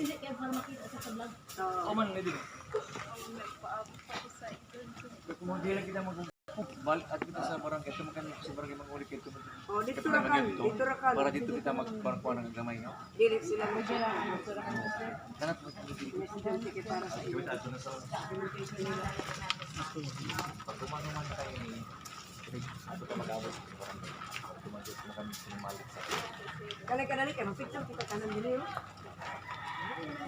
Dili kay para makita sa vlog. Oh man, hindi. Kung hindi lang kita mag balik at kita sa barangay, ito makan sa barangay mangulit ito. Oh, dito ra kan, dito ra kan. Para dito kita magparkuan ng gamay, no? Dili sila mo. Kanat mo Presidente para sa iyo. Pag gumano man tayo ni ato ka mag-abot sa barangay. Pag gumano mo kami sinumalik sa Kali ka dali kay picture kita kanan dili oh.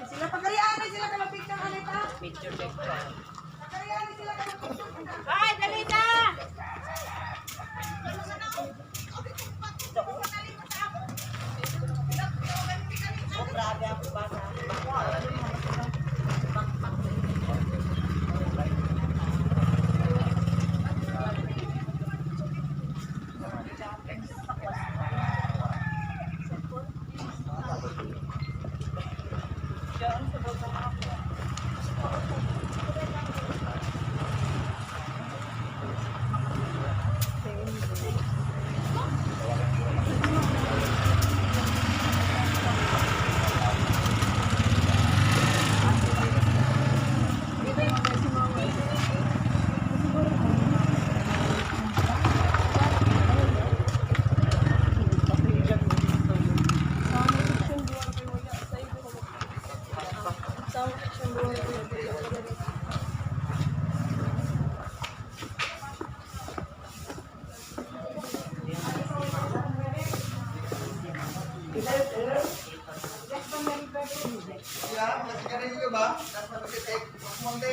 Sila pagkarian sila ka picture ani ta. Picture picture. Pagkarian sila ka picture. Ay, dali na! Oh, grabe ang basa. Sila, mga sigarilyo ba? Tapos magtitik, magmundi.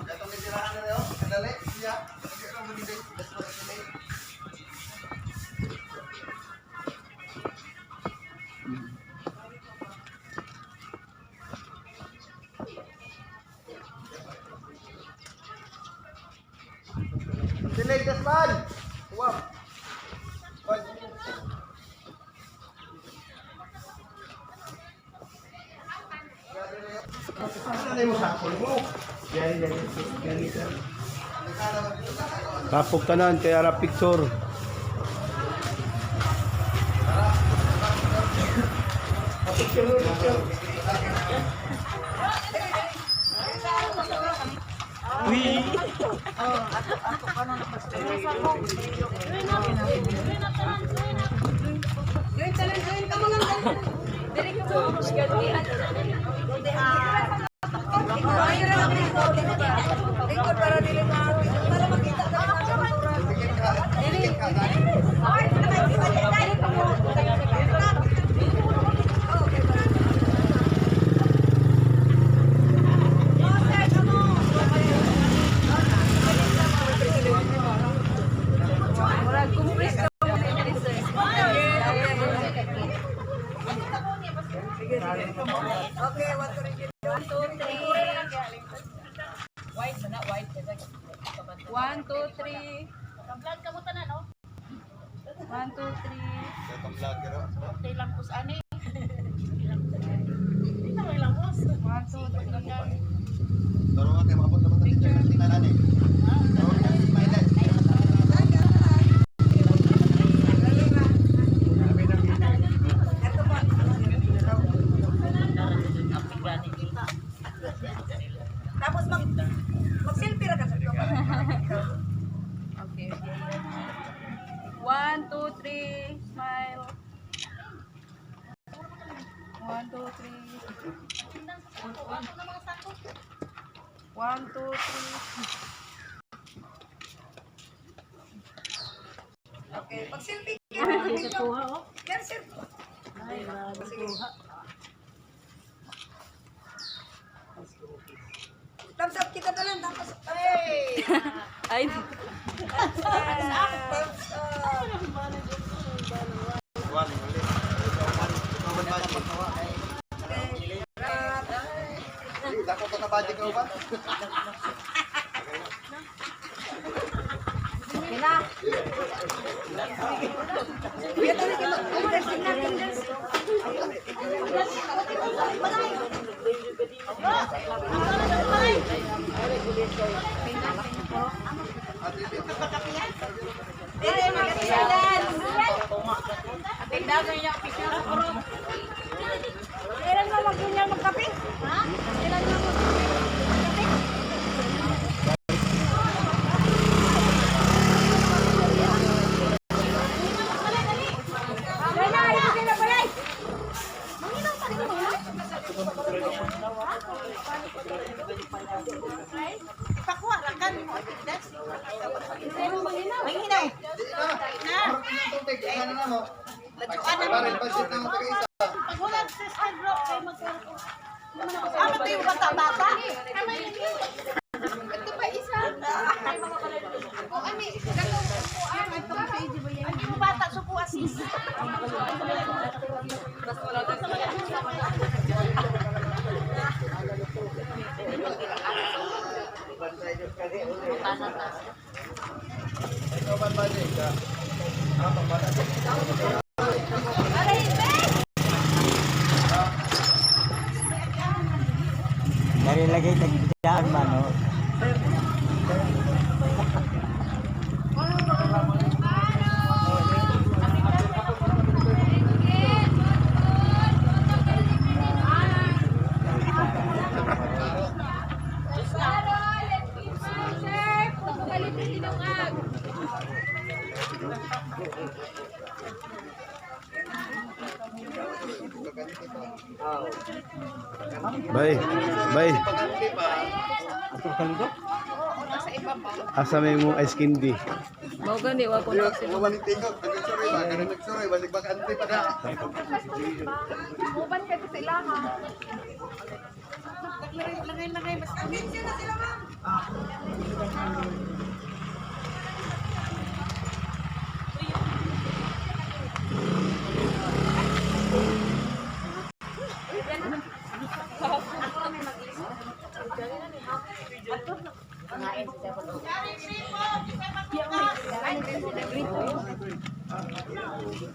Katong titirahan na yun, kadali, siya. Hindi ka magtitik, basta magtitik. Tilig, Dasman! Uwap! Pag- Ano na yung sakol mo? Kapog tanan kay ara picture. Join talan, join ka mga Dili ka mo Lingkod para dili ma para makita ka sa motoran. Tingin ka, tingin ka, dali. Murag kumplis ka mo dili, sir. Okay, one, two, three. 1 2 3. White na white. 1 2 3. Vlog ka mo tanan, oh. 1 2 3. Itong vlogger, oh. Tay lampos ani. Hindi na may lampos. 1 2 3. Turo nga kayo, maabot naman sa picture ng tinanan eh. Turo nga, smile eh. Tapos mag selfie ra ka sa Okay. 1 2 3. Smile. 1 2 3. 1 2 3. Okay, pag selfie ka. Yan sir. Sige. Thumbs up kita talan tapos hey. Ay, Thumbs up. One, ulit. One, one, one, one. Hindi, dako ka na budget ka ba? Dili magasilan. Atindagan niya picture. Kailan mo mag Ipakuha ra kan mo attendance. Manghinaw. Di na. Na. Tubig, ano na mo? Ladyoan na Para mo. budget na mo taga isa. Paghulag sister bro kay magkuha. Ama to yung bata-bata. Ito pa isa. O ami, katong Ang yung bata sukuha sis. Ikaw ba budget ka? Ah, pambata. Narilagay tagbitaan man, no? Sir, puto kalit tinungag. Bay, bay. Pagante pa. Asa may mo ice candy. Mao gani wa ko Di ba, wala ni tingog. Nagsuroy ba? Ganun nagsuroy. Basig bakante pa na. Uban ka sa ilaha. Langay-langay mas Picture na sila, ma'am.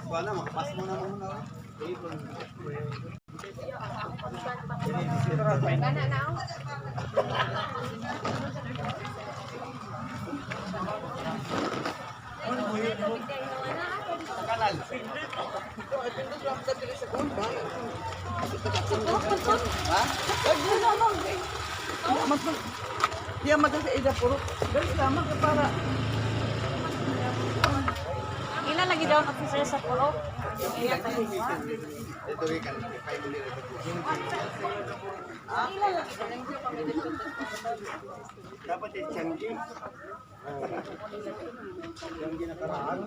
Wala, makapas mo na muna. Gana na ako. Kanal. Diya man sa ida puro. Dali lamang ka para Ila lagi daw officer sa puro. Ito kan 5 minutes. Dapat eh, Changi. Changi nakaraan.